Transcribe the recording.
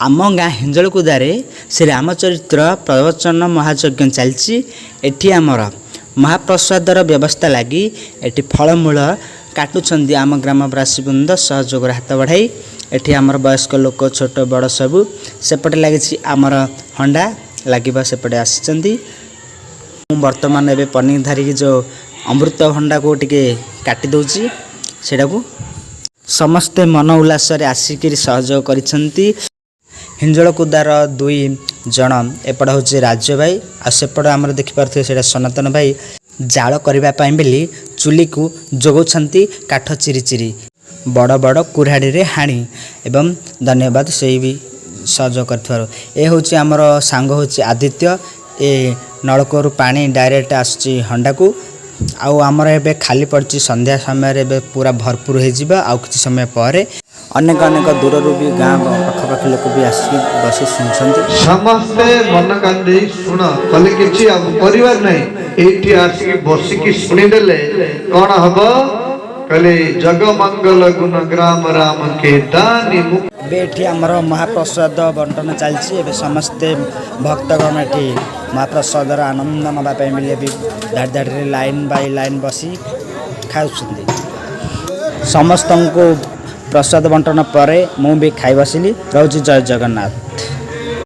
ଆମ ଗାଁ ହିଞ୍ଜଳକୁଦାରେ ଶ୍ରୀ ରାମଚରିତ୍ର ପ୍ରବଚନ ମହାଯଜ୍ଞ ଚାଲିଛି। ଏଠି ଆମର ମହାପ୍ରସାଦର ବ୍ୟବସ୍ଥା ଲାଗି ଏଠି ଫଳମୂଳ କାଟୁଛନ୍ତି ଆମ ଗ୍ରାମବାସୀ ବୃନ୍ଦ ସହଯୋଗର ହାତ ବଢ଼ାଇ। ଏଠି ଆମର ବୟସ୍କ ଲୋକ, ଛୋଟ ବଡ଼ ସବୁ। ସେପଟେ ଲାଗିଛି ଆମର ହଣ୍ଡା ଲାଗିବ, ସେପଟେ ଆସିଛନ୍ତି। ମୁଁ ବର୍ତ୍ତମାନ ଏବେ ପନିକି ଧରିକି ଯେଉଁ ଅମୃତଭଣ୍ଡାକୁ ଟିକେ କାଟି ଦେଉଛି ସେଇଟାକୁ। ସମସ୍ତେ ମନ ଉଲ୍ଲାସରେ ଆସିକିରି ସହଯୋଗ କରିଛନ୍ତି। ହିଞ୍ଜଳକୁଦାର ଦୁଇ ଜଣ, ଏପଟେ ହେଉଛି ରାଜ୍ୟ ଭାଇ ଆଉ ସେପଟେ ଆମର ଦେଖିପାରୁଥିବେ ସେଇଟା ସନାତନ ଭାଇ, ଜାଳ କରିବା ପାଇଁ ବୋଲି ଚୁଲିକୁ ଯୋଗାଉଛନ୍ତି କାଠ ଚିରି ଚିରି, ବଡ଼ ବଡ଼ କୁରାଢ଼ୀରେ ହାଣି। ଏବଂ ଧନ୍ୟବାଦ ସେଇ ବି ସହଯୋଗ କରିଥିବାରୁ। ଏ ହେଉଛି ଆମର ସାଙ୍ଗ ହେଉଛି ଆଦିତ୍ୟ। ଏ ନଳକୂଅରୁ ପାଣି ଡାଇରେକ୍ଟ ଆସୁଛି ହଣ୍ଡାକୁ। ଆଉ ଆମର ଏବେ ଖାଲି ପଡ଼ିଛି, ସନ୍ଧ୍ୟା ସମୟରେ ଏବେ ପୁରା ଭରପୁର ହେଇଯିବ ଆଉ କିଛି ସମୟ ପରେ। ଅନେକ ଅନେକ ଦୂରରୁ ବି ଗାଁ ପାଖାପାଖି ଲୋକ ବି ଆସିକି ବସି ଶୁଣୁଛନ୍ତି। ସମସ୍ତେ ମନ କାନ୍ଦେଇ ଶୁଣ। କଲେ କିଛି ଆଉ କରିବାର ନାହିଁ, ଏଇଠି ଆସିକି ବସିକି ଶୁଣିଦେଲେ କଣ ହବ? କହିଲେ ଜଗ ମଙ୍ଗଲ ଗୁଣ ଗ୍ରାମ ରାମ କେ ଦାନି ମୁକ। ଏବେ ଏଠି ଆମର ମହାପ୍ରସାଦ ବଣ୍ଟନ ଚାଲିଛି। ଏବେ ସମସ୍ତେ ଭକ୍ତଗଣ ଏଠି ମହାପ୍ରସାଦର ଆନନ୍ଦ ନେବା ପାଇଁ ବୋଲି ବି ଧାଡ଼ି ଧାଡ଼ିରେ, ଲାଇନ୍ ବାଇ ଲାଇନ୍ ବସି ଖାଉଛନ୍ତି। ସମସ୍ତଙ୍କୁ ପ୍ରସାଦ ବଣ୍ଟନ ପରେ ମୁଁ ବି ଖାଇ ବସିଲି। ରହୁଛି, ଜୟ ଜଗନ୍ନାଥ।